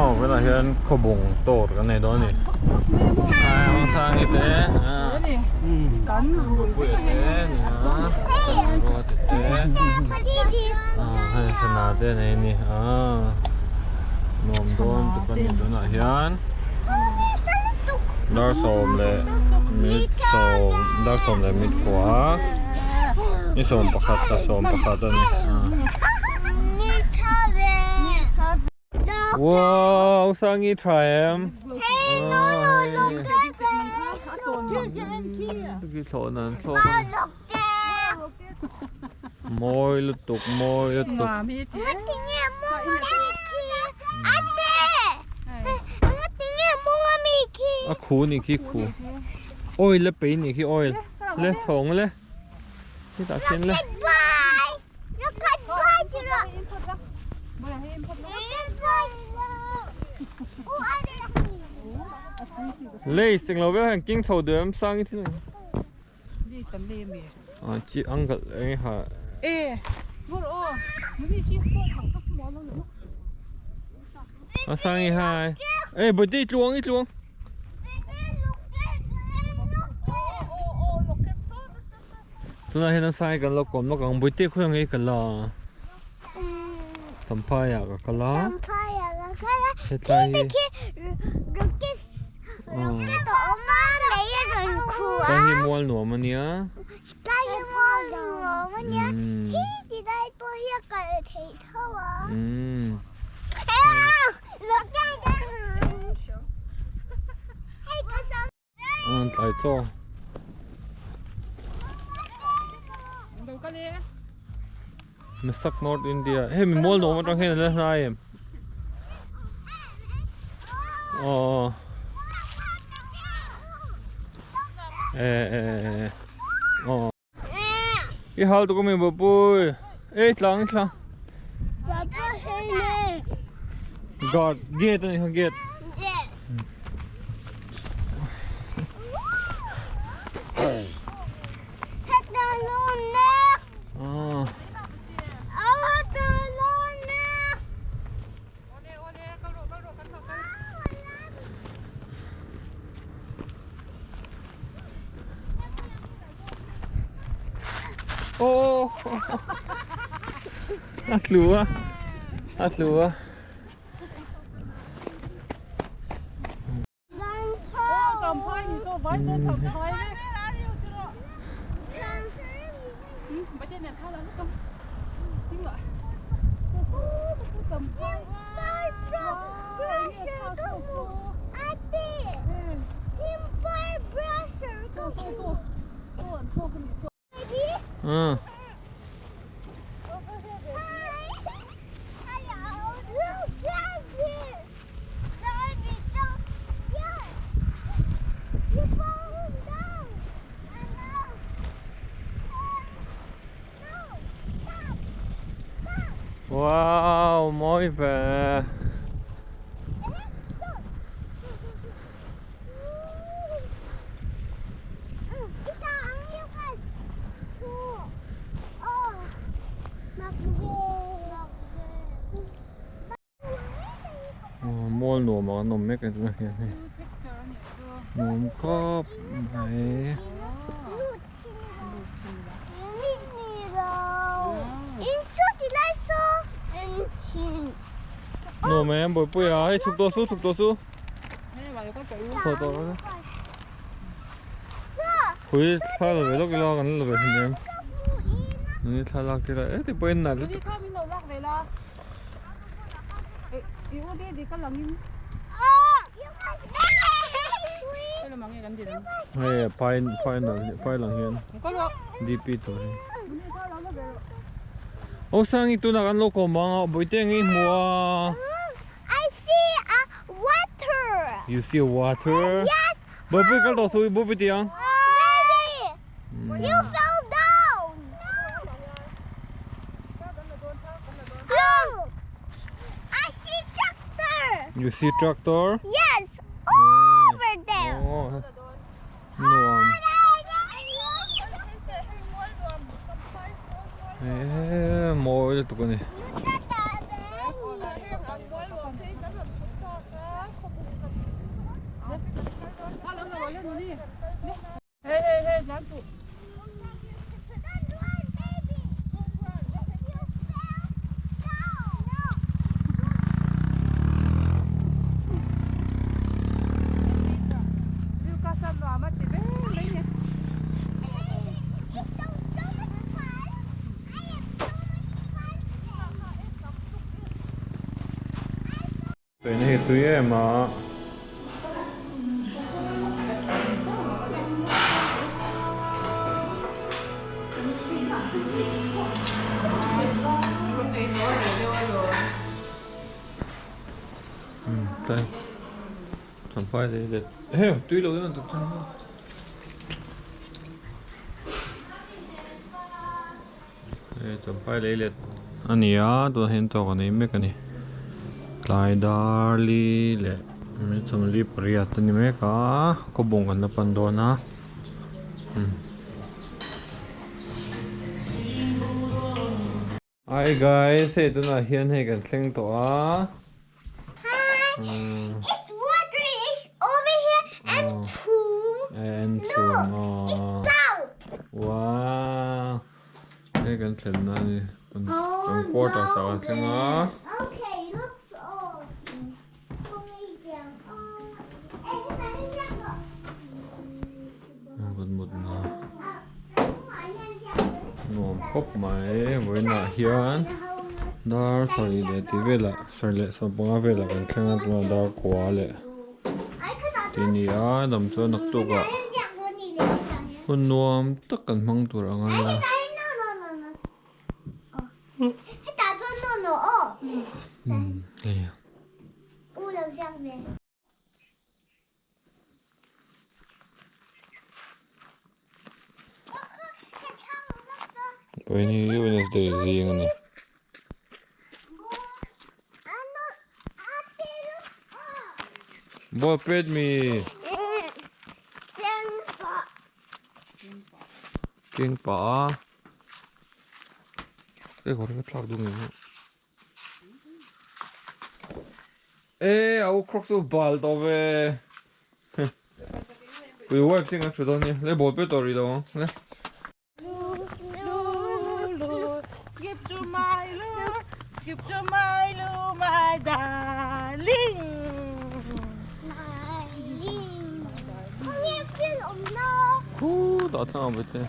Aw tunah hian khawbung tour kan nei dawn a ni. Ramsangi te Puia te nia Ruati te hei sana te nei a ni nuam dawn tuk a ni tunah hian dar sawm leh minute sawm dar sawm leh minute kua ni sawm pakhat a sawm pakhat a ni. Wow, Sangi tha em? Mawi lutuk, mawi lutuk. A khu ni khi khu. Oil le pei ni khi oil. Le chhawng le. Hetah khian le. Lace englo viau hian king chho duh em sang i thil a chi angle eng ha a sang i hai e bawihte i tluang i tluang Tunah hian a sai kan lo kawm lawk ang Bawihte khawi ang ei ka la Champhai ah ka kal a Hetlai hi Hetlai hi mual nuam a nia An tlai chaw. Nasak North India. Hei mi mual nuam atang hian a la hnai em? Aw. E e e. Aw. I hal tuk ami bapui. Ei tlang tlang. Papa hei le. Guard gate ani kha gate. Gate. Ah. Aw a tlu a a tlu a. Ừ. Wow, mawi ve. Mual nuam ah an awm mek a tunah hian hei nuam khawp mai. Nuam em bawihpui a hei chhuk tawh su chhuk tawh su. Chho tawh rawh se. Hui thla la ve lawk ila kan la ve hlim em. Ni thla lak tir a e ti pawhin nalh lutuk. Hei phai phai nalh phai lang hian DP tur hi. Aw Sangi tunah kan lo kawm ang a bawihte ang i hmu a. I see a water. You see a water? Yes. Bawihpui kal tawh suh bawihpui ti ang. Baby, you fell down. Look, I see tractor. You see tractor? Yes, over there. Oh, nuam. Eh, mawi lutuk a ni. Tuina hi tui em a. Đây. Champhai lei let. Hei tui lo in an tuk thang. Hei champhai lei let a ni a tunah hian chaw kan ei mek a ni tlai dar li leh mai sawmli pariat a ni mek a khawbung kan la pan dawn a umm. Hi guys hei tunah hian hei kan thleng tawh a. Wow hei kan thlen na a ni kan quarter ah kan thleng a. Kan mut na nuam khawp mai vawiinah hian dar sarih leh tih velah sarih leh sawmpanga velah kan thleng a tunah dar kua leh tih a ni a dam chuan naktukah hun nuam tak kan hmang tur a ngai a. Vawiin hi Wednesday zing a ni. Ball pet mi. Keng pah a. Hei kawr hi ka thlak duh ngei ngei. E a u crocs chu bal tawh ve pui wipe te kan hre dawn nia le ball pe tawh rih lo ang le. Skip to my loo, skip to my loo, my darling. Khu dah thlang ang vete.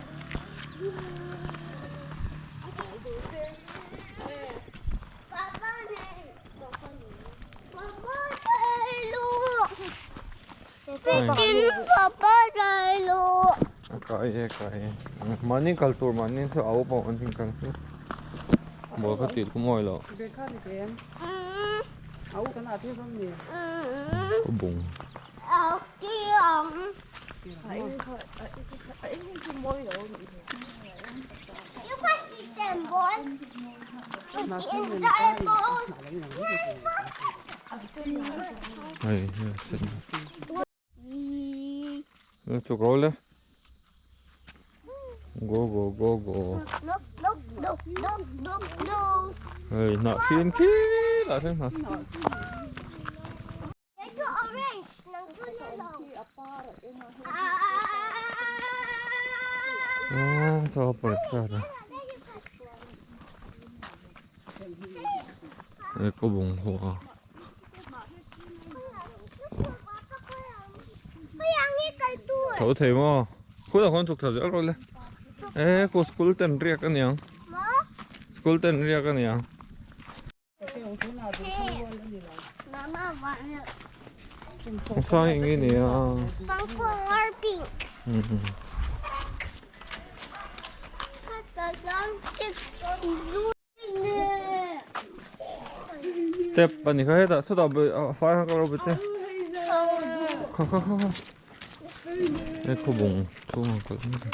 Kai e kai e mahni kal tur mahni chu au pawh an hing kal chu ball kha tih tum awih loh ka bung Hei hi a sen chhuk ro le go go go go hei hnah fim khi lah thleng hnah Hei kaw bung ho a. Tho thei maw? Khutah khuan chhuk thla zel rawh le. E khu school ten riak aniang. School ten riak aniang. Sang eng nge nia. Step ani kha hetah chutah fai kha ka lo bet e. Kha kha kha kha. He khawbung chhungah kalh mek a.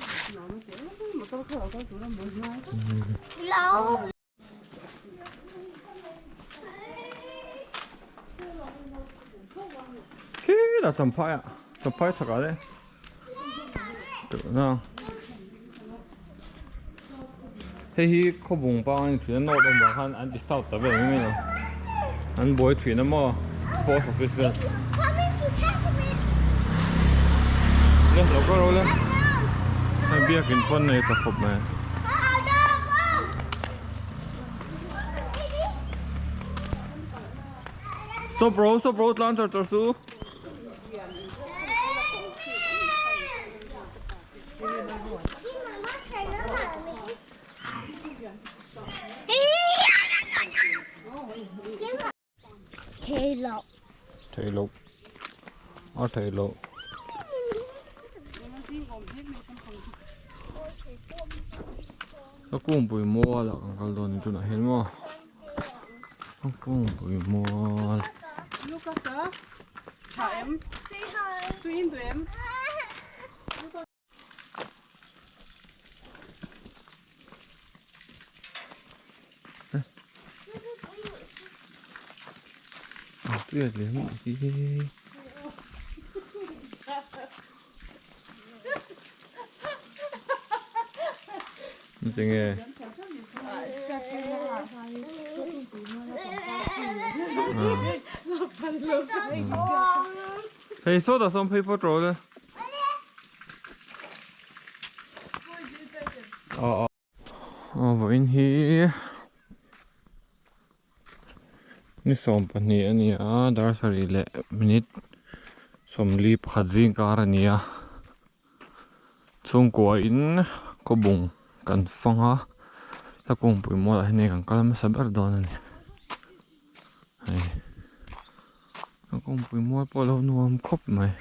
Khilai champhai ah champhai chhakah le tuna hei hi khawbung pang a ni thin a note awm vang khan an ti south ta vel mai mai lo an buai thin a maw post office vel. Le lo kal rawh le. Hei biakin pawn nei ta khawp mai. Stop rawh stop rawh tlan char char suh. Theih loh. Theih loh. A theih loh. Ka kungpui mual ah kan kal dawn ni tunah hian maw. Ka kungpui mual. Lucas a tha em? Tui in duh em? Tinge Hei sawtah sawn phei phawt rawh le. Aw aw vawiin hi ni 12 a ni a dar sarih leh minute 41 zing kar a ni a chhungkua in khawbung kan fang a hla kungpui mualah hian hei kan kal hmasa ber dawn a ni hei. A kawngpui mual pawh a lo nuam khawp mai.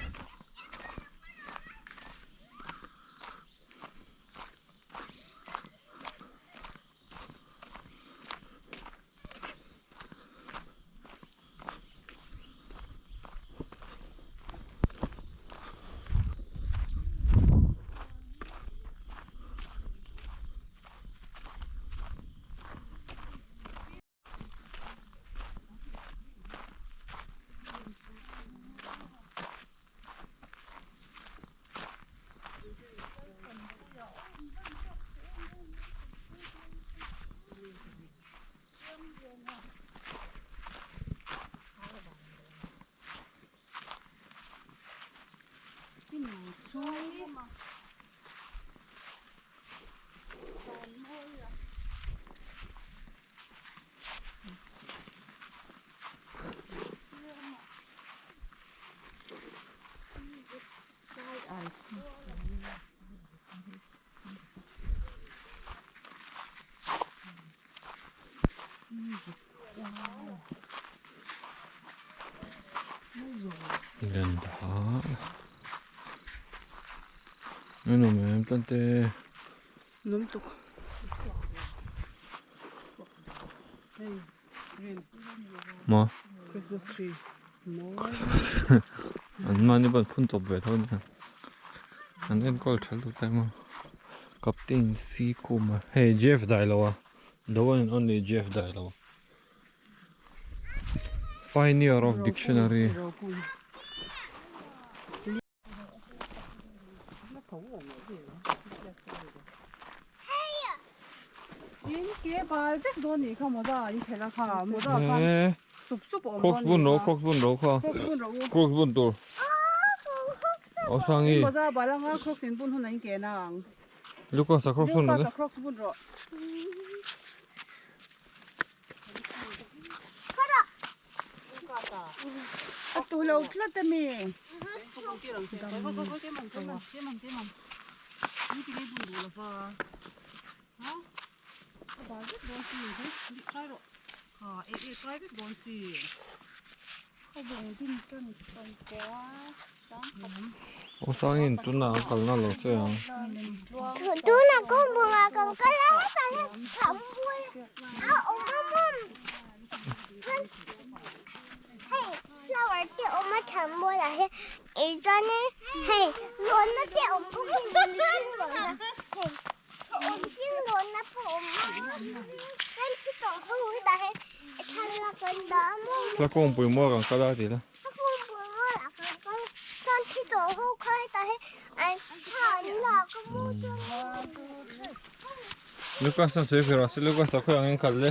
Ganda. Ano ma'am, tante. Numtuk. Ma. Christmas tree. An mahni pawh an phun chawp ve tho nia. An enkawl tha lutuk em a. Captain C Kuma. Hei Jeff Dailoa. The one and only Jeff Dailoa. Pioneer of dictionary. Crocs bun rawh crocs bun rawh kha crocs bun tur aw sangi Lucas a crocs bun rawh A tu lo tlat a mi. Aw sangin tunah an kalna lo che ang. Tunah kawngbuangah kan kal a hetah hian thlanmual a awm a mawm. Hei flower te awm a thlanmualah hian ih chuanin hei lawnna te awm bawk a mihring lawnna hei mihring lawnna pawh a awm a kan thi tawh ho hetah hian thlalak kan dah a maw. Hla kawngpui mual kan kal a ti la. Hla kawngpui mualah kan kal a chuan thi tawh ho kha hetah hian an thla an lak a maw chuan. Lucas a sawi ber a se Lucas a khawi angin kal le.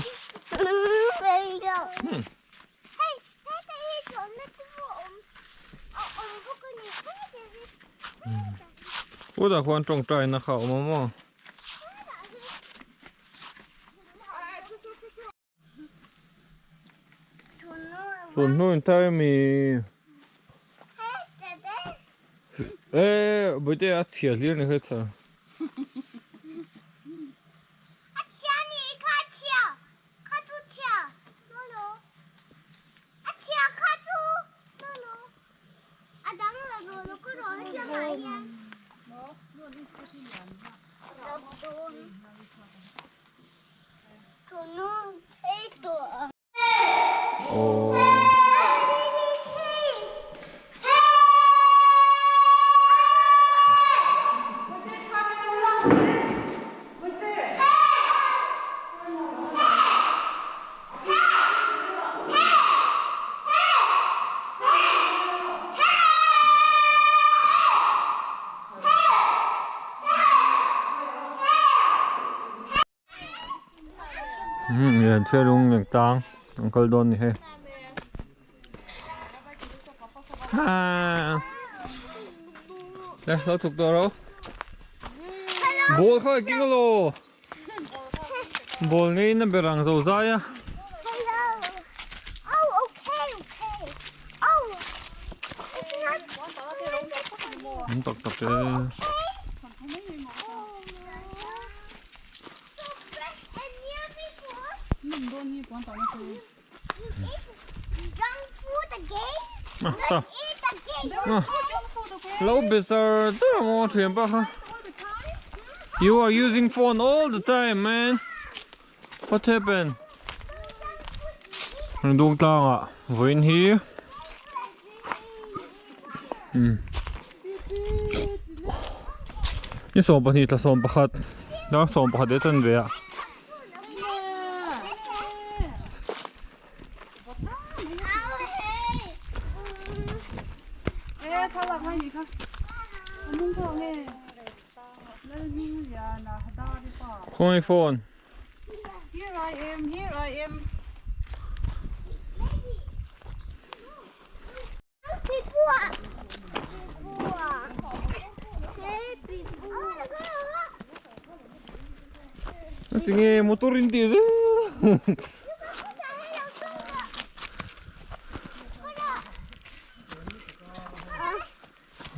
Khutah khuan tawngtaina kha a awm a maw? Tun hnu in thar mi e bawihte a chhia hlir ni kha chhar. Lian thialung leng tlang an kal dawn ni hei le lo chhuk tawh ro ball kha king alo ball ngei na ber ang zo zai a an tak tak e. Lo be char char maw thian pa kha. You are using phone all the time man. What happened? Dung tlangah vawiin hi Ni 12 thla 11 dar 11 leh chanve ah Khawngaih phone. Here I am, here I am. Tinge motor in ti zel.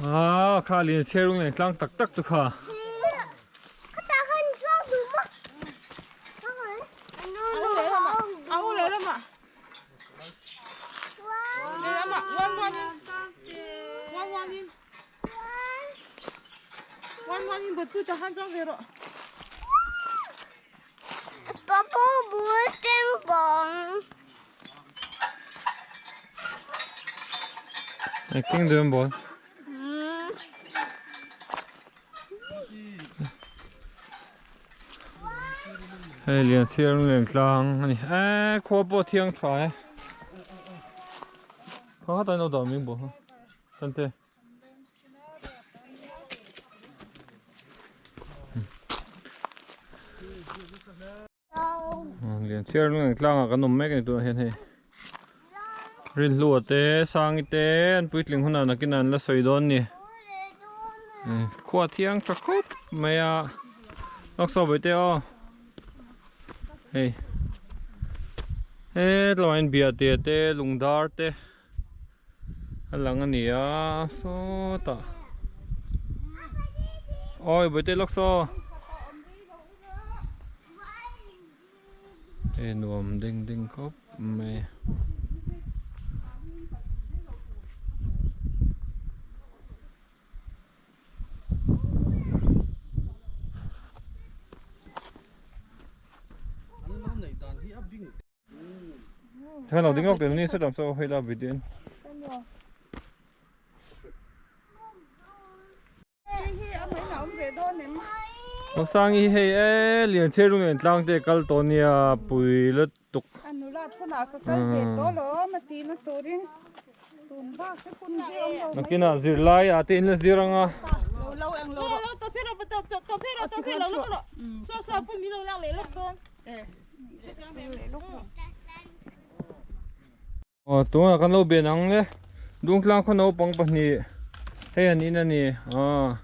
Ah kha lian chherung leh tlang tak tak chu kha. Keng dawn ball. Hei lian chhiar leng tlang a ni e khua pawh thiang tha e kha kha tain lo dah ming bawk ha tante Lian chhiar lung eng tlangah kan awm mek a ni tunah hian hei Rinhlua te Sangi te an puitling hunah nakinah an la sawi dawn a ni khua thiang tha khawp mai a lawk saw vawi te aw hei hetlaiah hian biate te lungdar te. A lang a ni a sawtah awi bawihte lawk saw hei nuam ding ding khawp mai. Thang lo ding lawk te ni saw saw hei la video in. Sangi hei e lian chhe rung en tlang te kal to nia pui lut tuk. Nakina zirlai a te in la zir anga. Aw tunah kan lo ben ang le Dungtlang khaw naupang pahnih hei an in a ni aw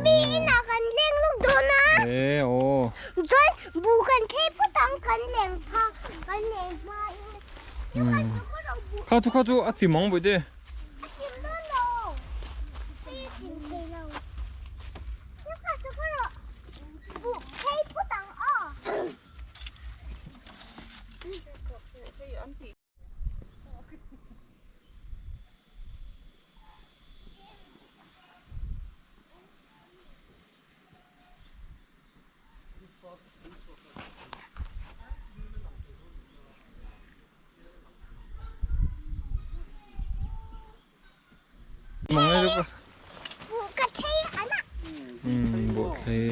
Mi inah kan leng lawk dawn a. E aw. Chuan buh kan thlei phawt ang kan leng pha kan leng hma in. Kha chu kha chu a chim ang bawihte. A chim dawn lo. Hei a chim thei lo. Chu kha chu kha rawh buh thlei phawt ang aw. Buh ka thei ana. Buh thei.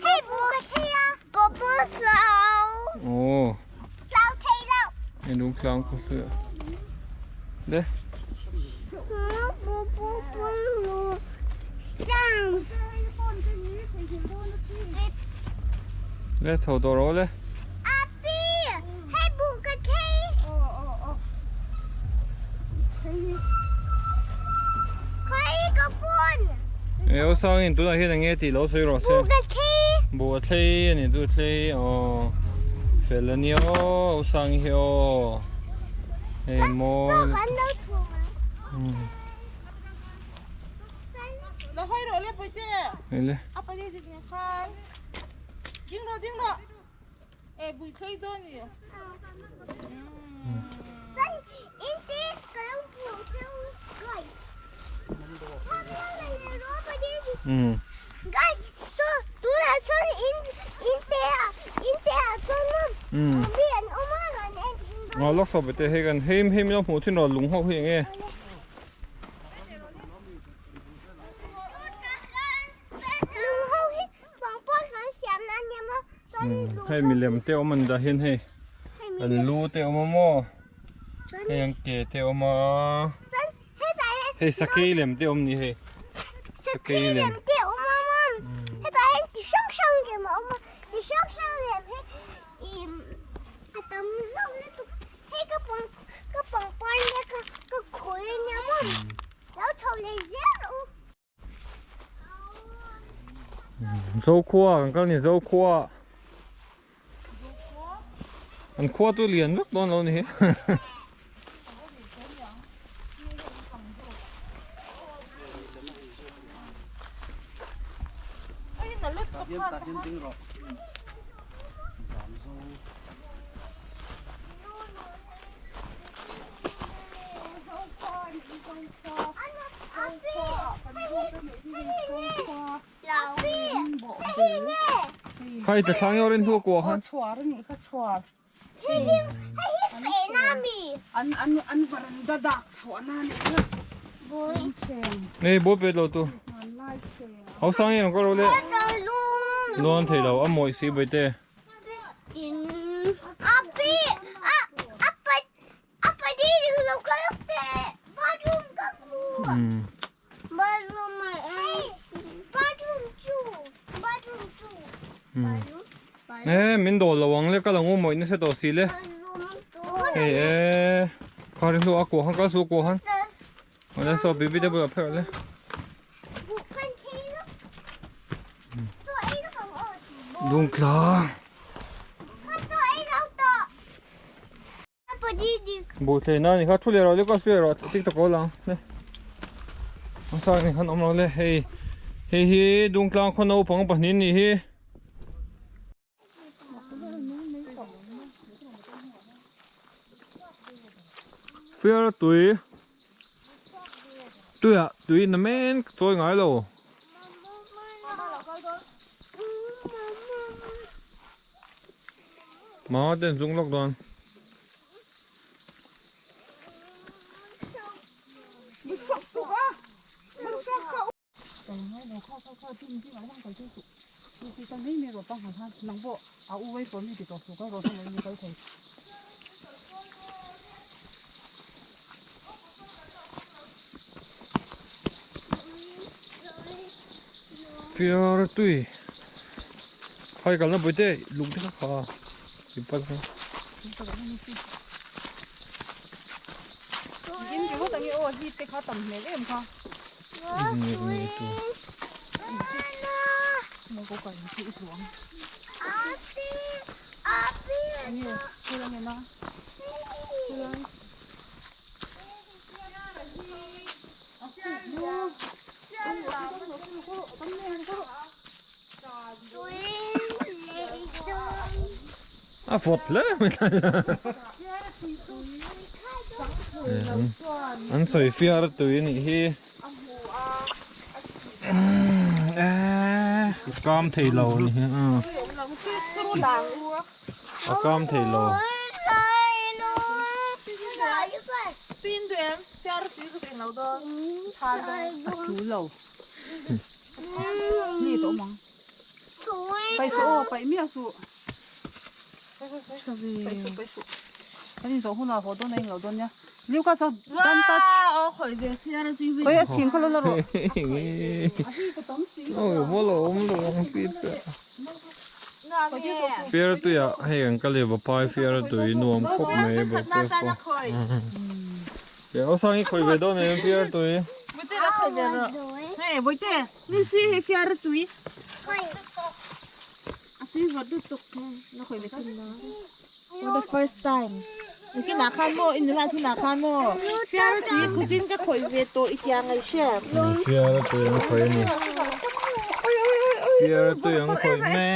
Hei buh ka thei a. Bubble flower. Oh. Flower thei lo. Hei lung tlang khu hlu. Le. Bu bu bu lu. Tlang. Le chho tawh rawh le. Api, hei buh ka thei. Khawi ka phone. E aw sangin tunah hian enge tih lo sawi rawh se. Buh ka thlei. Buh a thlei a ni chu thlei aw fel a nia aw aw sangi hi aw hei mawi Chaw kan lo thung a. La hawi rawh le pawite. Hei le. A pali zik ni khan. Ding rawh ding rawh. E bui thlei dawn ni. Chuan in te ka lo hmuh cheu guys. Guys so tunah chuan in in te ah in te ah chuan mi an awm a rawn en in dawn. Aw lawk sawp te hei kan hei hei min lo hmuh thin rawh lung ho hi eng nge. Lung ho hi pangpar kan siam na nia maw chuan lung Hei milem te awm an dah hian hei an lu te awm a maw hei an ke te awm a hei sakei lem te awm ni hei sakei lem te awm a maw hetah hian chi hrang hrang lem a awm a chi hrang hrang lem hi ih a tam hlauh lutuk hei ka pang ka pangpar nia ka ka khawi a nia maw lo chho leh zel rawh u. Zokhua kan kal ni Zokhua an khua chu lian vek dawn lo ni hi Khai ta thlang yorin thu ko khan chhuar ni kha chhuar Nei bo pe lo tu Hau sang yen ko ro le Lon thei lo a moi si bai te E min dawl lo ang le ka lo ngu mawih nasa tawh si le hei e khar hi a kuah khan kal su a kuah khan awle saw bibi te bulah phei awle lungtla Buh thlei na ni kha thu leh rawh le ka hriat rawh tiktok aw lang le ang sang ni khan awm lo le hei hei hi dungtlang khaw naupang pahnih ni hi fiar tui tuiah tui na men chawi ngai lo. Mama ten zung lawk dawn. Fiar tui. Khai kalna buite lung te kha kha i pal kha. Din ringawt ange aw hi te kha tam hmel em kha. In ngei ngei tur. A vawt hle mai an sawi fiar tui a nih hi a kam thei lo a ni hi a kam thei lo. Fiar tuiah hei kan kal i vapai fiar tui nuam khawp mai vapai pawh aw sang i khawih ve dawn em fiar tui. For the first time Nikinah khan maw i nula thunah khan maw fiar tui kutin ka khawih ve tawh i tia ngaih hriat. Fiar tui an khawih a ni. Fiar tui an khawih mek.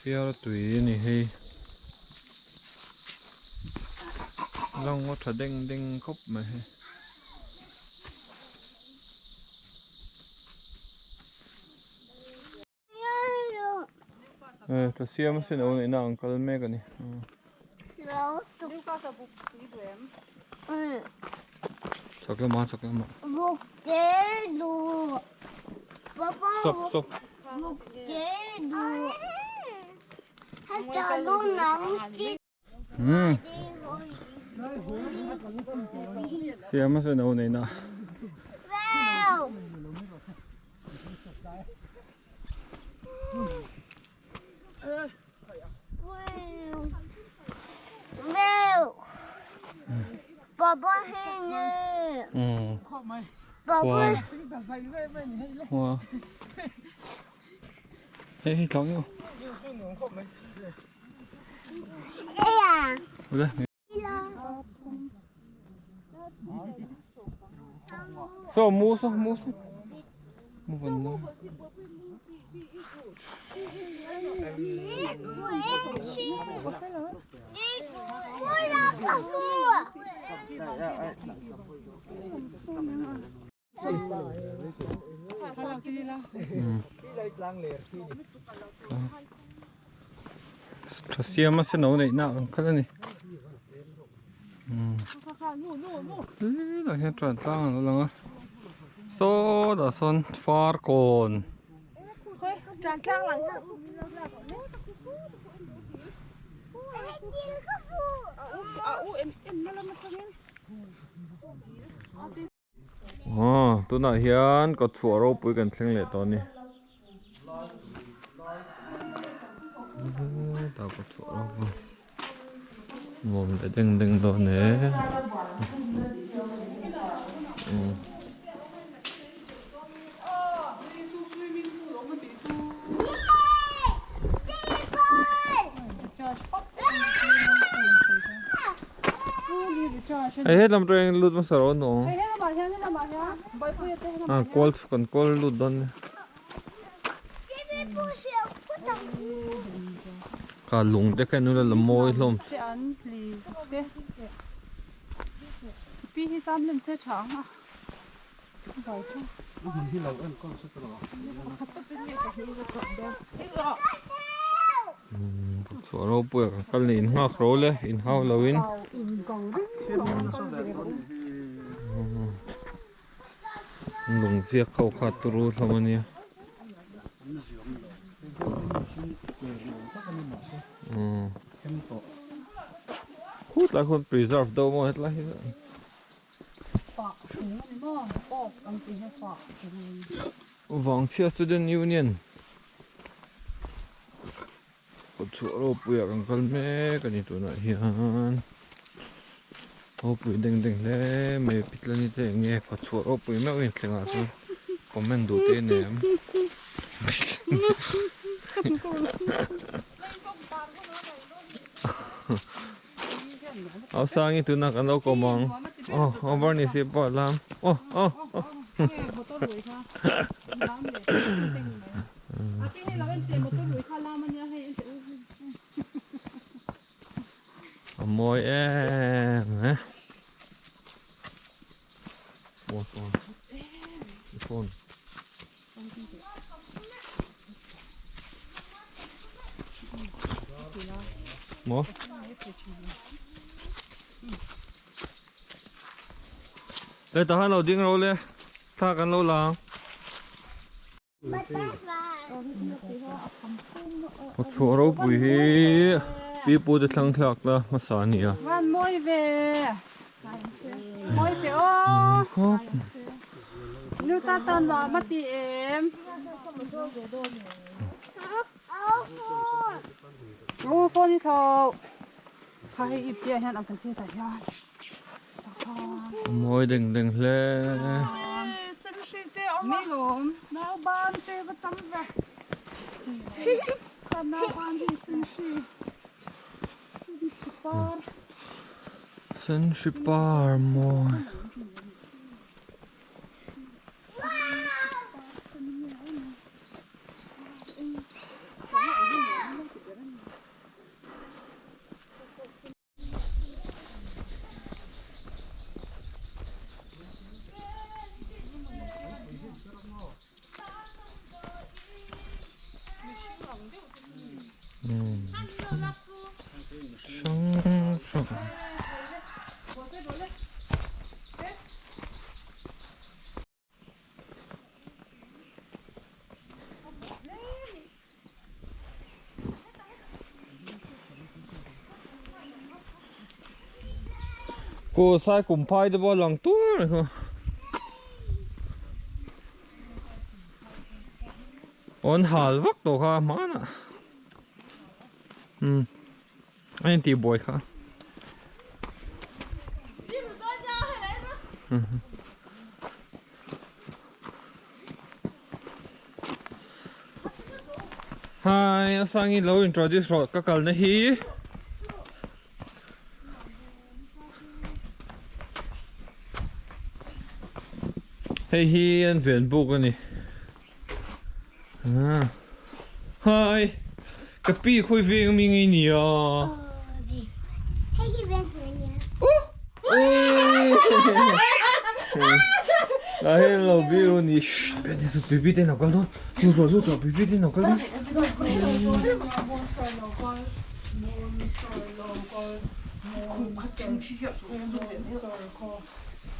Fiar tui a ni hei lang a tha deng deng khawp mai hei. Tha siam a sin a neihna ang kal mek a ni. Chak lamah chak lamah. Stop stop. Hmm. Siam a sin a neihna. Hei hei tlawng emaw. Saw mu saw mu saw mu van na. Tha siam a seno neih na ang khat a ni tah hian tran tlang an lo lang a sawtah sawn far kawn. Aw tunah hian kawtchhuah ropui kan thleng leh tawh a ni hetah kawtchhuah ropui nuam leh deng deng dawn e umm. Hei helam atang hian lut hmasa rawh no. A kawl chu kan kawl lut dawn nia. Kha lung te kha en ula la mawi hlawm. Chhuah ropui a kan kal ni in nghak ro le in hau lo in lung ziak ho kha turu hlawm a nia. Tlai khuan preserve deuh maw hetlai hi. Vangchhia Student Union kawtchhuah ropuiah kan kal mek a ni tunah hian ropui deng deng hle mai pitlani te eng nge kawtchhuah ropui meuh in thlengah chuan comment duh te nei ang. Awsangi tunah kan lo kawm ang aw over ni si pawh lam aw aw aw a mawi em e phone phone phone Maw? Ê tah khan lo ding ro le thla kan lo la ang. Chhuah ropui hi pipu te thlang thlak la hmasa a ni a. Van mawi ve. Mawi ve aw. Khawp. Nu ta ta nuam a ti em. U phone hi thlo. Kha hei ip te ah hian ang kan chet ah hian. Mawi deng deng hle. Ni lawm. Nau ban te va tam ve. Ka nau ban hi senhri. Senhri par. Senhri par mawi. Hrang hrang. Cô sai cùng phai te pawh a lang tuar mai kha. Aw an hal vak tawh kha hmanah. Umm. A intih buai kha. Hi, a sangi lo introduce rawh ka kalna hi. Hei hi an ven buk a ni. Hi ka pi khawi veng ami ngei nia. Hei hi veng hmui nia. La hei lo biru ni shh pe ti su bibi te lo kal dawn lut rawh lut rawh bibi te lo kal dawn.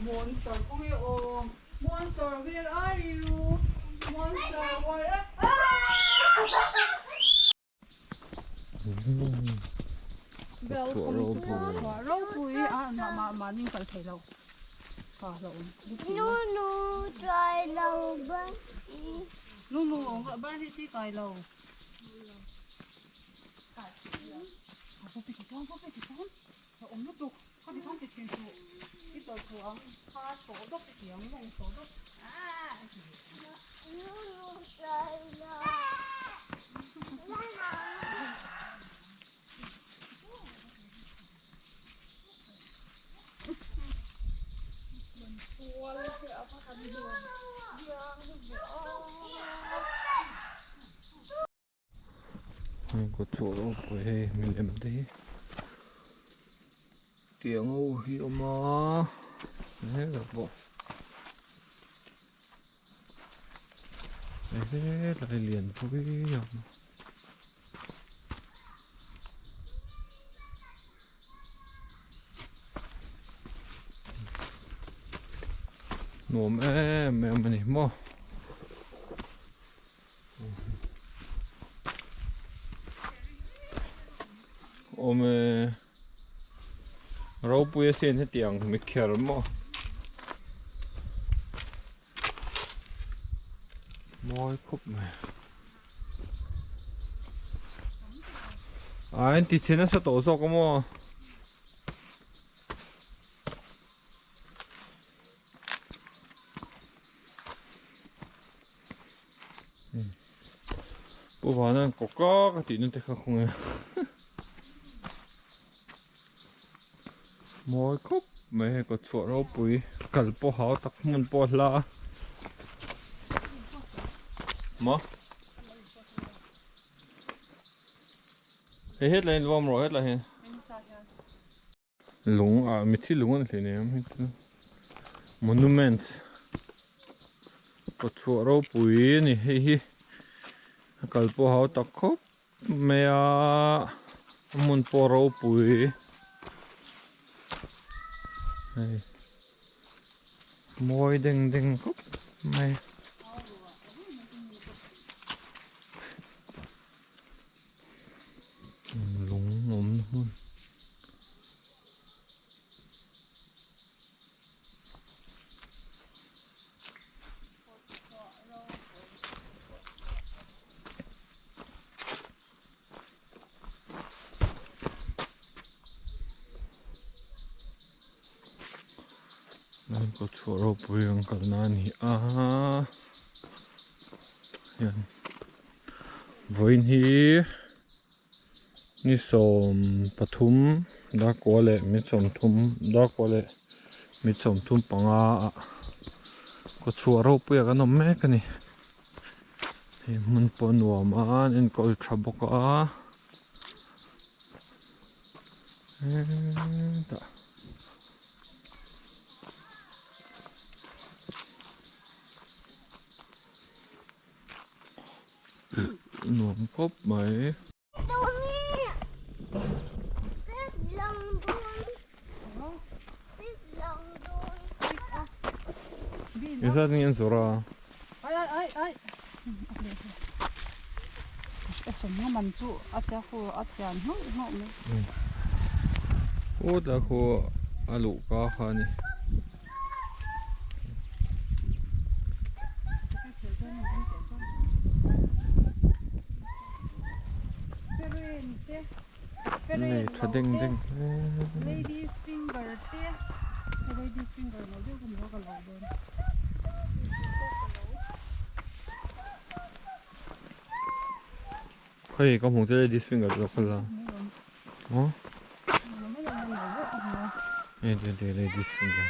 Monster kawng awm. Monster where are you? Monster where are Ropui a mah mah ning kal thei lo pa lo Nu nu trai lo ba Nu nu ba hi si kai lo Hei kawtchhuah ropui hei milem te hi tiang ho hi a awm a hetah pawh hetlai lianpui a awm a. Nuam em em a ni maw. Awm e. Ropui asin hetiang mi kher maw. Mawi khup mai. A in ti chhe nasa tawh zawk a maw. Pu Vana'n kawka ka tihna te kha khawnge. Mawi khawp mai hei kawt chhuah ropui kal pawh hau tak hmun pawh a hla a. Maw? Hei hetlai hi luam rawh hetlai hi. Lung ah mithi lung an hlei nem hei chu monument kawtchhuah ropui a ni hei hi a kal pawh a hau tak khawp mai a a hmun pawh ropui hei mawi deng deng khawp mai. Lung awmna hmun. Kawtchhuah ropui ang kalna a ni a hian vawiin hi ni 13 darkua leh mi 30 darkua leh mi 35 ah kawtchhuah ropui ah kan awm mek a ni hei hmun pawh a nuam a an enkawl tha bawk a hetah. Nuam khawp mai. Engzat nge an zawrh a? Aw tlai khu a luh ka kha a ni. Nei tha deng deng hle. Khawi ka hmuh che ladies finger chu ka la aw e de de ladies finger.